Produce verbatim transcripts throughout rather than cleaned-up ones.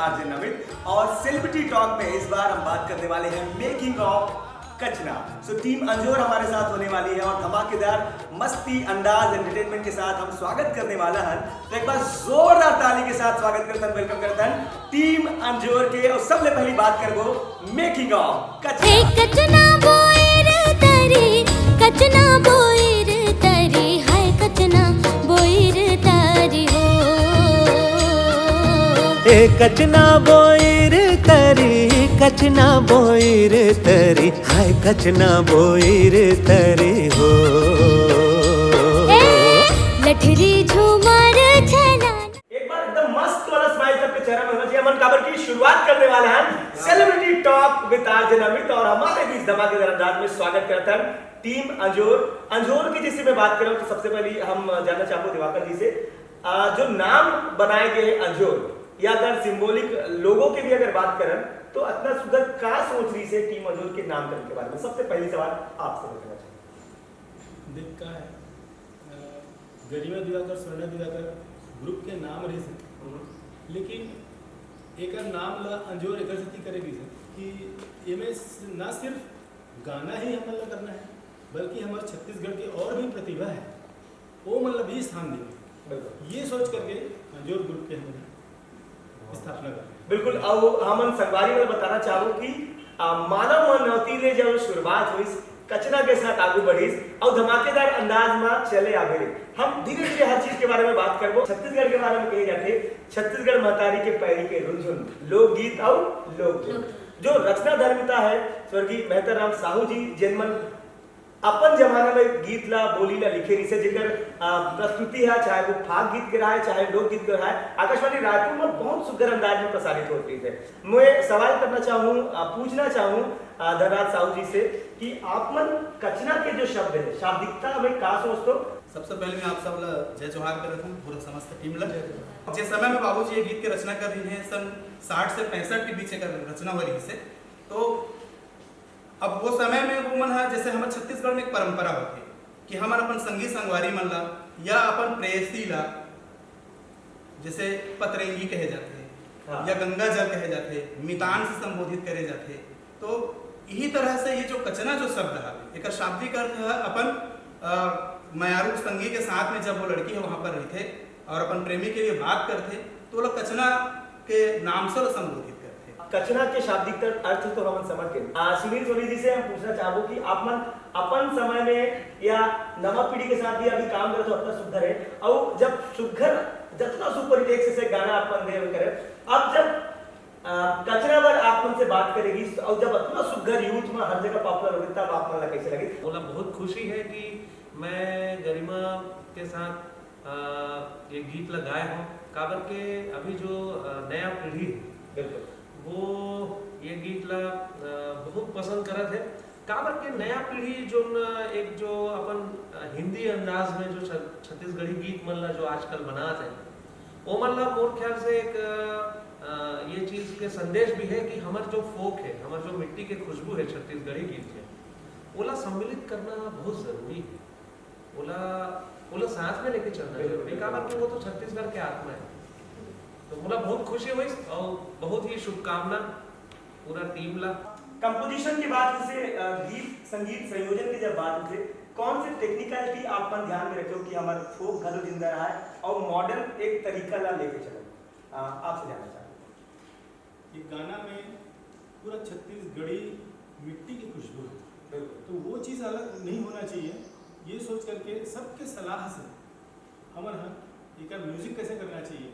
RJ Namit. और celebrity talk में इस बार हम बात करने वाले हैं making of Kachna. So team अंजोर हमारे साथ होने वाली है और धमाकेदार मस्ती अंदाज एंटरटेनमेंट के साथ हम स्वागत करने वाला हन। तो एक बार जोरदार ताली के साथ स्वागत करथन, वेलकम करथन टीम अंजोर के। और सबले पहली बात करबो मेकिंग ऑफ कचना। ए कचना बोइर तरी, कचना बोइर तरी, हाय कचना बोइर तरी हो। ए कचना बोइर तरी, कचना बोइर तरी, हाय कचना बोइर तरी हो। ए लठरी झूमर छना। एक बार एकदम मस्त वाला स्माइल सबके चेहरा में होना चाहिए। हमन काबर की शुरुआत करने वाले हैं celebrity talk with RJ Namit और हमारे बीच धमाकेदार अंदाज में स्वागत करता है टीम अंजोर। अंजोर की जैसे मैं बात करूं तो सबसे पहले हम जानना चाहूंगा दिवाकर जी से, आ, जो नाम बनाए गए हैं अंजोर, या अगर सिंबॉलिक लोगो के भी अगर बात करें तो इतना सुंदर का सोच रही से टीम अंजोर के नामकरण के बारे में, सबसे पहली सवाल आपसे पूछना चाहिए। देख का है, अ, गरिमा दिवाकर, स्वर्णा दिवाकर ग्रुप के नाम रहिस हे, लेकिन एकर नाम ला अंजोर एकर सेती करे गिस हे कि एमे स-, ना सिर्फ गाना ही हमन ला करना है, बल्कि हमर छत्तीसगढ़ के और भी प्रतिभा है, वो मन ला भी स्थान देना है। ये सोच करके अंजोर ग्रुप के हमन स्थापना करना है। बिल्कुल। अब हमन संगवारी मन बताना चाहूँ कि आ, मानव मनौती ले जब शुरुआत हुई, कचना के साथ आगू बढ़िस और धमाकेदार अंदाज में चले आवे। हम धीरे धीरे हर चीज के बारे में बात करबो। छत्तीसगढ़ के बारे में कहे जाते, छत्तीसगढ़ महतारी के पैरी के रुझुन, लोकगीत और लोकगीत। जो रचना धर्मिता है स्वर्गीय मेहतर राम साहू जी, जेन मन अपन जमाना में गीत ला, बोली ला लिखे रिसे, जेकर आ, प्रस्तुति है, चाहे वो फाग गीत के रहा है, चाहे लोकगीत के रहा है, आकाशवाणी रायपुर में बहुत सुंदर अंदाज में प्रसारित होती है। मैं सवाल करना चाहूँ, आ, पूछना चाहूँ आ, धनराज साहू जी से कि आप मन कचना के जो शब्द है, शाब्दिकता में का सोचते हो? सबसे पहले मैं आप सब ला जय जोहार करत हूँ, पूरा समस्त टीम ला। जे समय में बाबूजी ये गीत के रचना कर रही हैं, सन साठ से पैंसठ के बीच एकर रचना हो रही से, तो अब वो समय में वो मन हा, जैसे हमर छत्तीसगढ़ में एक परंपरा होथे कि हमन अपन संगी संगवारी मन ला या अपन प्रेयसी ला, जैसे पतरेंगी कहे जाथे हाँ। या गंगा जल कहे जाथे, मितान से संबोधित करे जाथे। तो यही तरह से ये जो कचना जो शब्द है, एकर शाब्दिक अर्थ है अपन, अ, मयारू संगी के साथ में जब वो लड़की है वहाँ पर रहथे और अपन प्रेमी के लिए बात करथे, तो वो लोग कचना के नाम से संबोधित करथे। कचना के शाब्दिक तर-, अर्थ तो हमन समझ गए। आ, सुनील सोनी जी से हम पूछना चाहबो कि आप मन अपन समय में या नवा पीढ़ी के साथ भी अभी काम करत हो, अतना सुघर है, और जब सुघर, जतना सुपर हिट एक से एक गाना आप मन दे करे, अब जब आ, कचना बर आप मन से बात करेगी और जब अतना सुघर यूथ में हर जगह पॉपुलर हो गई, तब आप मन ला कैसे लगी? मोला बहुत खुशी है कि मैं गरिमा के साथ आ, ये गीत ला गाए हूँ, काबर के अभी जो आ, नया पीढ़ी है, बिल्कुल। वो ये गीत ला आ, बहुत पसंद करत है। काबर के नया पीढ़ी जो न, एक जो अपन आ, हिंदी अंदाज में जो छ-, छत्तीसगढ़ी गीत मन ला जो आजकल बनात है, वो मन ला मोर ख्याल से एक आ, ये चीज के संदेश भी है कि हमर जो फोक है, हमर जो मिट्टी के खुशबू है छत्तीसगढ़ी गीत के, ओला सम्मिलित करना बहुत जरूरी है। ओला ओला साथ में लेके चलना जरूरी है, काबर कि वो तो छत्तीसगढ़ के आत्मा है। तो मोला बहुत खुशी हुई और बहुत ही शुभकामना पूरा टीम ला। कंपोजिशन के बाद जैसे अ, गीत संगीत संयोजन की जब बात उठे, कौन से टेक्निकलिटी आप मन ध्यान में रखे हो कि हमारे फोक घलो जिंदा रहा है और मॉडर्न एक तरीका ला लेके चलो? अ, आपसे जानना चाहूँगा। ये गाना में पूरा छत्तीसगढ़ी मिट्टी की खुशबू है, बिल्कुल। तो वो चीज़ अलग नहीं होना चाहिए। ये सोच करके सबके सलाह से हमर ह एकर म्यूजिक कैसे करना चाहिए,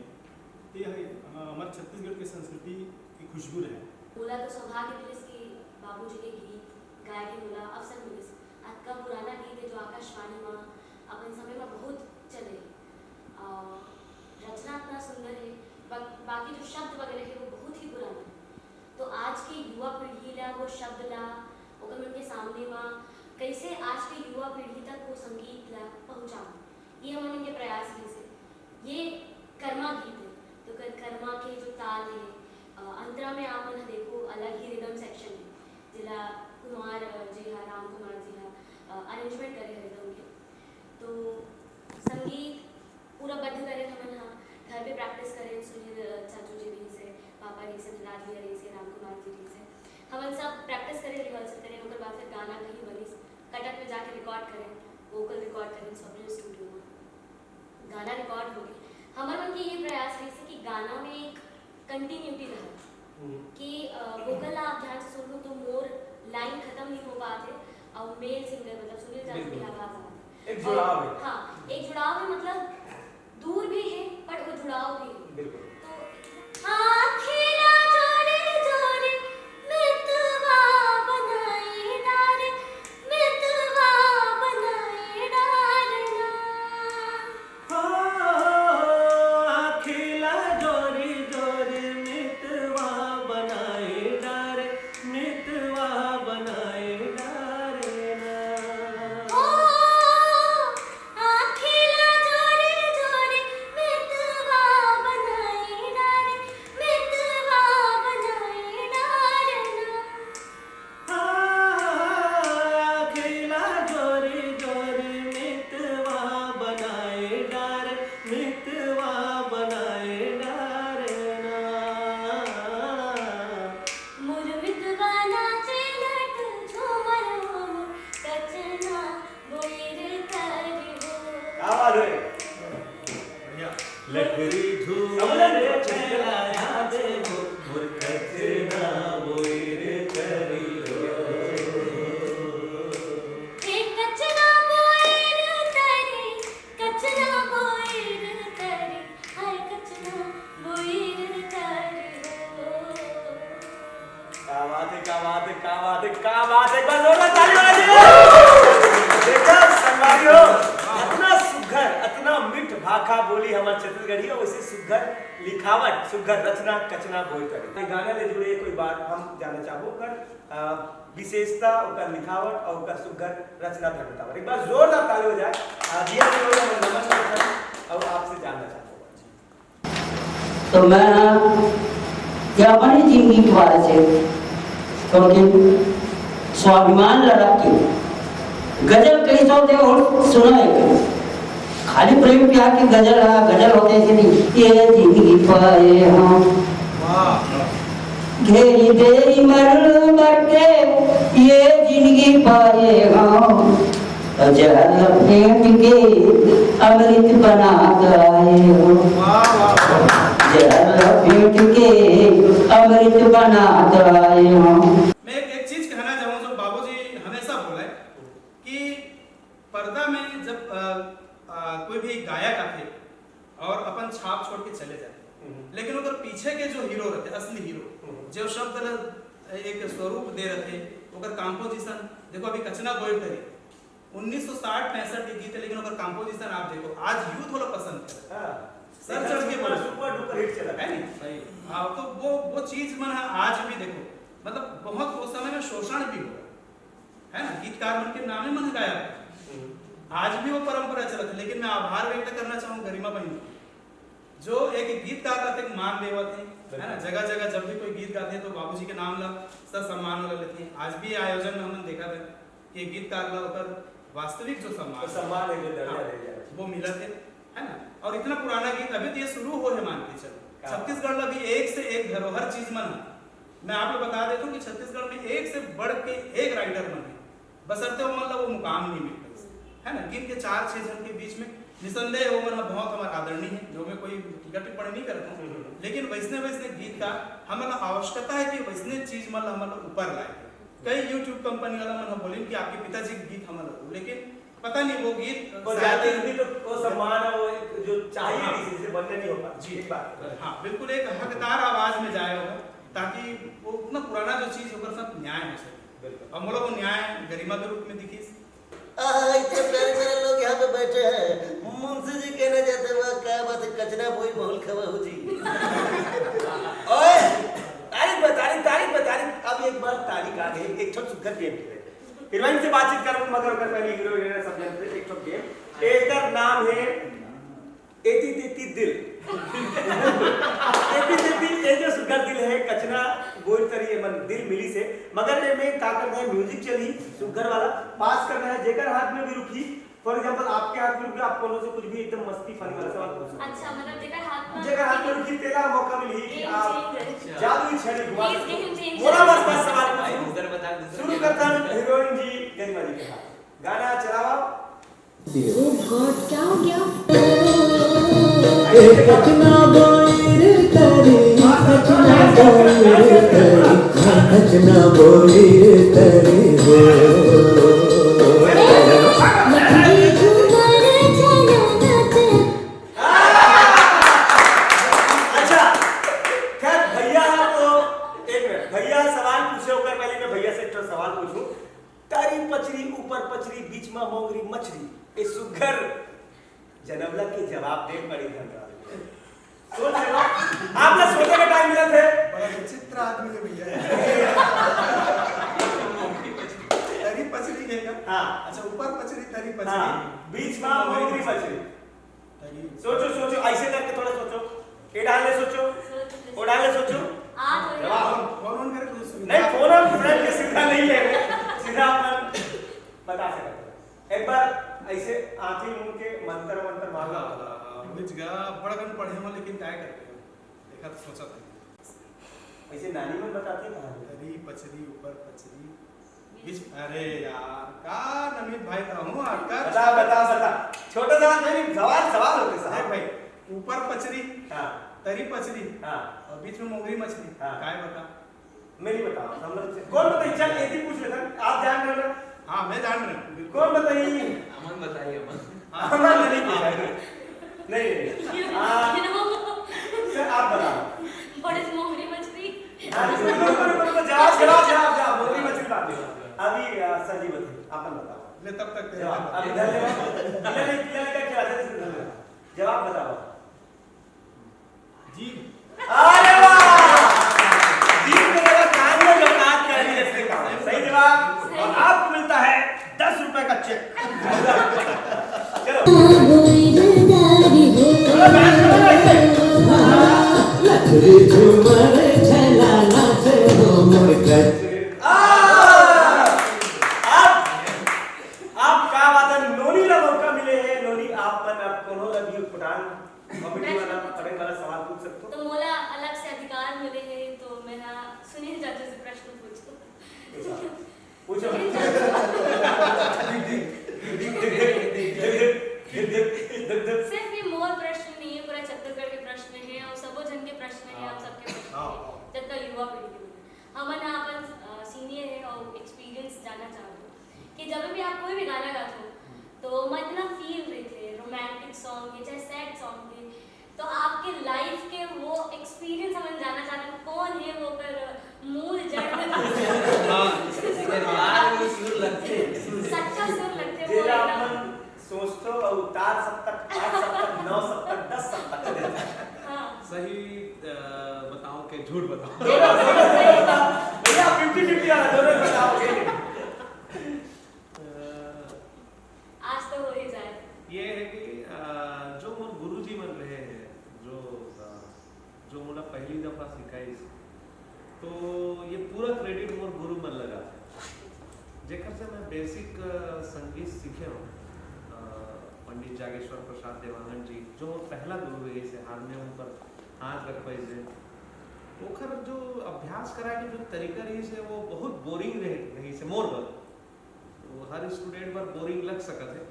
ये ह-, हमर छत्तीसगढ़ के संस्कृति की खुशबू रहे। मोला तो सौभाग्य मिलिस कि बाबूजी के गीत गाए के मोला अवसर मिलिस। अतका पुराना गीत है जो आकाशवाणी में अपन समय में बहुत चले। और रचना इतना सुंदर है, बा-, बाकी जो शब्द वगैरह है वो बहुत ही पुराना है। तो आज के युवा पीढ़ी ला वो शब्द ला ओकर मन के सामने में कैसे आज के युवा पीढ़ी तक वो संगीत ला पहुँचाऊँ, ये हमन के प्रयास रहिस हे। ये कर्मा गीत है, तो कर-, कर्मा के जो ताल है, अ, अंतरा में आप मन देखो अलग ही रिदम सेक्शन है, जिला कुमार, अ, जी हा, राम कुमार जी हा, अ, अरेंजमेंट करे हे रिदम के। तो संगीत पूरा बद्ध करे हमन हा, घर पे प्रैक्टिस करे, सुनील, अ, चाचू जी भी से, पापा से मिला दिया रे से राम कुमार जी से। हमन सब प्रैक्टिस करे, रिहर्सल करे, ओकर बाद फिर गाना कहीं बनिस, कटक में जाके रिकॉर्ड करे, वोकल रिकॉर्ड करे, स्वप्निल स्टूडियो में गाना रिकॉर्ड हो गए। हमर मन के ये प्रयास रहिस कि गाना में एक कंटिन्यूटी रहे, हम्म। कि वोकल ला आप ध्यान से सुन लो तो मोर लाइन खत्म नहीं हो पाते, और मेल सिंगर मतलब सुनील जाजू की बिल्कुल। आवाज आती। एक जुड़ाव है। हाँ, एक जुड़ाव है, मतलब दूर भी है पर वो जुड़ाव भी है। बिल्कुल। तो आँखें ला जोरे जोरे मितवा बनाए डारे, मितवा बनाए डारे ना। हो, आँखें ला जोरे जोरे मितवा बनाए डारे, मितवा बनाए डारे ना। हो, आँखें ला जोरे जोरे मितवा बनाए डारे, मितवा बनाए डारे ना। आँखें ला जोरे जोरे मितवा बनाए डारे, मितवा बनाए डारे ना। मोर मितवा नाचे नट झूमर हो, मोर कचना बोइर करी हो। क्या बात है? बढ़िया। लकड़ी झूमर समझ रहे हो? चलाया देवो, मोर कचना बोइर करी हो। हे कचना बोइर करी, कचना बोइर करी, हाय कचना बोइर करी हो। क्या बात है, क्या बात है, क्या बात है, क्या बात है, एक बार जोरदार ताली बजा दीजिए। देखा संगवारी हो, अतना सुघर, अतना मीठ भाखा बोली हमर छत्तीसगढ़ी, और उसे सुघर लिखावट, सुघर रचना, कचना बोइर करी। गाना ले जुड़े कोई बात हम जानना चाहबो, ओकर, अ, विशेषता, ओकर लिखावट और ओकर सुघर रचना धर बतावट। एक बार जोरदार ताली हो जाए। अ, दिया के ओर हम नमन करथन और आपसे जानना चाहबो। तो मैं ना ये अपनी जिंदगी के बारे से, क्योंकि स्वाभिमान ला रख के गजल कही तो होते और सुना है कहीं। खाली प्रेम प्यार के गजल, हाँ, गजल होते ऐसे नहीं। ये जिंदगी पाए हम, घेरी बेरी मर मर के ये जिंदगी पाए हम, जहर फेंट के अमृत बनात आए हो। वाह, वाह, वाह। जहर फेंट के अमृत बनात आए हो। मैं एक, एक चीज कहना चाहूँ, जो बाबूजी हमेशा बोले कि पर्दा में जब, अ, अ, कोई भी गायक आथे और अपन छाप छोड़ के चले जाथे, हम्म। लेकिन ओकर पीछे के जो हीरो रहते, असली हीरो, हम्म। जो शब्द ल एक स्वरूप दे रहथे, ओकर कंपोजिशन, देखो अभी कचना बोइर तरी, उन्नीस सौ साठ पैंसठ के गीत है, लेकिन ओकर कंपोजिशन आप देखो, आज यूथ वाला पसंद करे। हाँ। सर एकदम चढ़ के सुपर, बोले। सुपर डुपर हिट चला। है नहीं? सही। हाँ, तो वो, वो चीज मन है, आज भी देखो, मतलब बहुत उस समय में शोषण भी हुआ, है ना? गीतकार मन के नामे मन गाया। हम्म। आज भी वो परंपरा चलत है, लेकिन मैं आभार व्यक्त करना चाहूँ गरिमा बहन जी, जो एक गीतकार ला एक मान देवत है, है ना? बिल्कुल। जगह जगह जब भी कोई गीत गाथे तो बाबूजी के नाम ला सर सम्मान वाला लेथे। आज भी ये आयोजन में हमन देखा था कि गीतकार ला ओकर वास्तविक जो सम्मान तो सम्मान है, जो दर्जा हाँ, दे दिया। वो मिलत है, है ना? और इतना पुराना गीत, अभी तो ये शुरू हो है, मान के चलो। क्या बात। छत्तीसगढ़ ला भी एक से एक धरोहर चीज मन है। मैं आप लोग बता देता हूँ कि छत्तीसगढ़ में एक से बढ़ के एक राइटर मन है, बशर्ते ओमन ला वो मुकाम नहीं मिल पाइस, है ना? गिन के चार छह जन के बीच में निसंदेह ओमन ह बहुत हमार आदरणीय है, जो मैं कोई टीका टिप्पणी नहीं करता हूँ, हम्म। लेकिन वैसने वैसने गीतकार हमन ला आवश्यकता है कि वैसने चीज मन ला हमन ला ऊपर लाए। कई YouTube कंपनी वाला मन ह बोलिन कि आपके पिताजी के गीत हमन ला दो, लेकिन पता नहीं वो गीत वो शायद जाति भी तो, वो सम्मान है, वो एक जो चाहिए हाँ। किसी से बनने नहीं होता। जी। एक बात। हाँ, बिल्कुल एक हकदार आवाज में जाए हो, ताकि वो उतना पुराना जो चीज ओकर साथ न्याय हो सके। बिल्कुल। और मोला वो न्याय गरिमा के रूप में दिखिस। आहा, इतने प्यारे प्यारे लोग यहाँ पे बैठे हैं। मुंशी जी कहना चाहते हुआ, क्या बात है, कचना बोई माहौल खवा हो जी। ओए, तारीख बा, तारीख, तारीख बा, तारीख। अब एक बार तारीख आ गई, एक छोट सुघर गेम खेले। हीरोइन से बातचीत करबो, मगर ओकर पहले हीरो हीरोइन सब जानते हैं, एक छोट गेम। एकर नाम है एती तेती दिल। एती तेती, ये जो सुघर दिल है, कचना बोइर तरी ये मन दिल मिलिस हे, मगर ये में का करना है, म्यूजिक चली सुघर वाला, पास करना है, जेकर हाथ में भी रुकी, For example, आपके हाथ में रुपया, आप कोनो से कुछ भी एकदम मस्ती funny वाला सवाल पूछो। अच्छा, मतलब जेकर हाथ में जेकर हाथ में रुकी, तेला मौका मिलही कि Game आप changer। जादू छड़ी घुमा Please, सको। game changer। मोला बस बस सवाल भाई पूछो। उधर बता, दूसरा शुरू करता हूँ हीरोइन जी गरिमा जी के साथ। गाना चलाओ। Oh God, क्या हो गया? ए कचना बोइर तरी, कचना बोइर तरी, कचना बोइर तरी हो। अच्छा, खैर भैया, तो एक मिनट, भैया सवाल पूछे ओकर पहले मैं भैया से एक ठो सवाल पूछूं। तारी पचरी, ऊपर पचरी, बीच में मोंगरी मछली, ए सुग्घर जनमला के जवाब दे पड़ी धनराज। सोच लो, आप लोग सोचे का टाइम मिला थे। बड़ा विचित्र आदमी है भैया। तरी पचरी है क्या? हाँ। अच्छा, ऊपर पचरी, तरी पचरी। हाँ, बीच में मोंगरी मछली। तरी। सोचो, सोचो, ऐसे करके थोड़ा सोचो। ये डाल ले सोचो, वो डाल ले सोचो। आ तो जवाब। फोन ऑन करे तो सुविधा। नहीं, फोन और फ्रेंड के सीधा नहीं है, सीधा अपन बता सकते हैं। एक बार ऐसे आंखी मूंद के मंत्र मंत्र मार लो। बुझ गया, बड़कन पढ़े हो लेकिन काय करते हो? देखा तो सोचा था। ऐसे नानी मन बताते हैं कहानी। तरी पचरी ऊपर पचरी। बीच, अरे यार, का नमित भाई का हूँ आपका। बता, बता, बता। छोटा सा नहीं, सवाल, सवाल होते अरे साहब। भाई, ऊपर पचरी, हाँ, तरी पचरी, हाँ। और बीच में मोंगरी मछली। हाँ। काय बता? मैं नहीं बताऊँ, हम लोग कौन बताइए? चल, एक ही पूछ लेता, आप जान रहे हो ना? हाँ, मैं जान रहा हूँ। कौन बताइए? अमन बताइए, अमन। अमन ने नहीं पूछा है। नहीं, नहीं। हाँ, सर, आप बताओ। बड़े से मोंगरी मछली। हाँ, रुको, रुको, रुको, रुको, जवाब, जवाब, जवाब, जवाब, मोंगरी मछली बात नहीं। अभी, आ, सर जी बताइए, आप बताओ। ले तब तक तेरे जवाब, लिए। अभी धन्यवाद। पीला नहीं, पीला नहीं, क्या खिलाते थे, धन्यवाद। जवाब बताओ। जीभ। अरे वाह! जीभ में जरा कान में जो बात कर रही है, इसलिए कहा। सही जवाब। और आपको मिलता है दस रुपए का चेक। चलो। चलो, बैठ जाओ, बैठ जाओ। लथरी झूमर झला नाच हो मोर कच। आ! अब, अब क्या बात है, नोनी ला मौका मिले है, नोनी आप मन अब कोनो ला भी उठपटांग comedy वाला, पटक वाला सवाल पूछ सकते हो। तो मोला अलग से अधिकार मिले हे, तो मैं हा सुनील चाचा से प्रश्न पूछूं। पूछो। पूछो। सुनील चाचा, दिख, दिख, दिख, दिख। सिर्फ ये मोर प्रश्न नहीं है, पूरा छत्तीसगढ़ के प्रश्न है और सबो झन के प्रश्न है, आप सबके प्रश्न हाँ, है, हाँ। जब तक युवा पीढ़ी के लिए। हमन हा अपन, अ, senior है और experience जानना चाहते हो कि जब भी आप कोई भी गाना गाते हो, तो मैं इतना feel रही थे, romantic song के, चाहे sad song के, तो आपके life के वो experience हमन जानना चाहते हैं, कौन है वो कर मूल जड़ में हाँ, इसके बाद वो सुर लगते हैं। सच्चा सुर लगते हैं, जेला वो एकदम। अपन सोचतो और तार सप्तक, आठ सप्तक, नौ सप्तक, दस सप्तक। हाँ। सही, अ, बताओ कि झूठ बताओ। दोनों, दोनों, दोनों बताओ। भैया, fifty fifty वाला, दोनों बताओगे। अ, आज तो हो ही जाए। ये है कि, अ, जो मोर गुरुजी मन रहे हैं, जो, अ, जो मोला पहली दफा सिखाइस, तो ये पूरा credit मोर गुरु मन ला जाथे, जेकर से मैं basic, अ, संगीत सीखे हूँ। अ, पंडित जागेश्वर प्रसाद देवांगन जी, जो मोर पहला गुरु रहे से हारमोनियम पर हाथ रख पाइस हे, ओकर जो अभ्यास कराए के जो तरीका रही से, वो बहुत boring रहे, रही से मोर बर। वो हर student बर boring लग सकत है,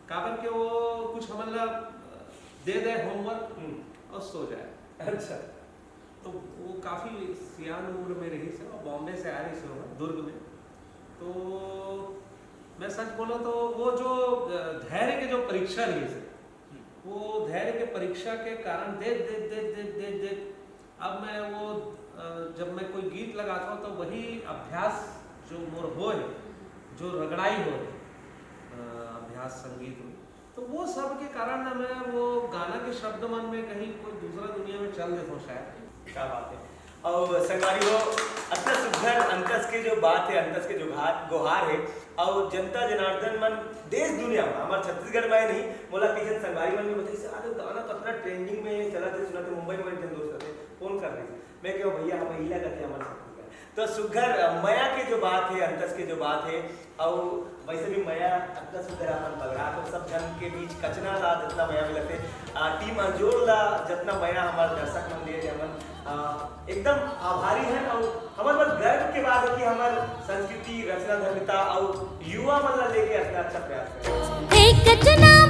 काबर के वो कुछ हमन ला दे दे homework, हम्म, और सो जाए। अच्छा। तो वो काफी सियान उम्र में रही से, और बॉम्बे से आ रही से, वो दुर्ग में। तो मैं सच बोला तो वो जो, अ, धैर्य के जो परीक्षा रही से, वो धैर्य के परीक्षा के कारण दे, दे, दे, दे, दे, दे, अब मैं वो, अ, जब मैं कोई गीत लगाता हूँ, तो वही अभ्यास जो मोर होए, जो रगड़ाई होए, अ, अभ्यास संगीत में, तो वो सब के कारण ना मैं वो गाना के शब्द मन में कहीं कोई दूसरा दुनिया में चल देता हूँ शायद। क्या बात है। और संगवारी हो, अतना सुघर अंतस के जो बात है, अंतस के जो घात, गोहार है, और जनता जनार्दन मन देश दुनिया में, हमारे छत्तीसगढ़ में ही नहीं, मोला किसी संगवारी मन भी बताइस, "अरे गाना तो अतना trending में चला थे, सुना थे, मुंबई में एक जन दोस्त रहते, फोन कर रही।" मैं कहो, "भैया, हम इला करते हमारे छत्तीसगढ़।" तो सुघर, अ, मया के जो बात हे, अंतस के जो बात हे, अउ वैसे भी मया अतना सुघर अपन बगरा तो सब झन के बीच कचना ला जतना मया मिलथे, अ, टीम अंजोर ला जतना मया हमर दर्शक मन दे हे, हमन, अ, एकदम आभारी हन अउ हमर बर गर्व के बात हे कि हमर संस्कृति, रचना धर्मिता अउ युवा मन ला लेके अतना अच्छा प्रयास करे। हे कचना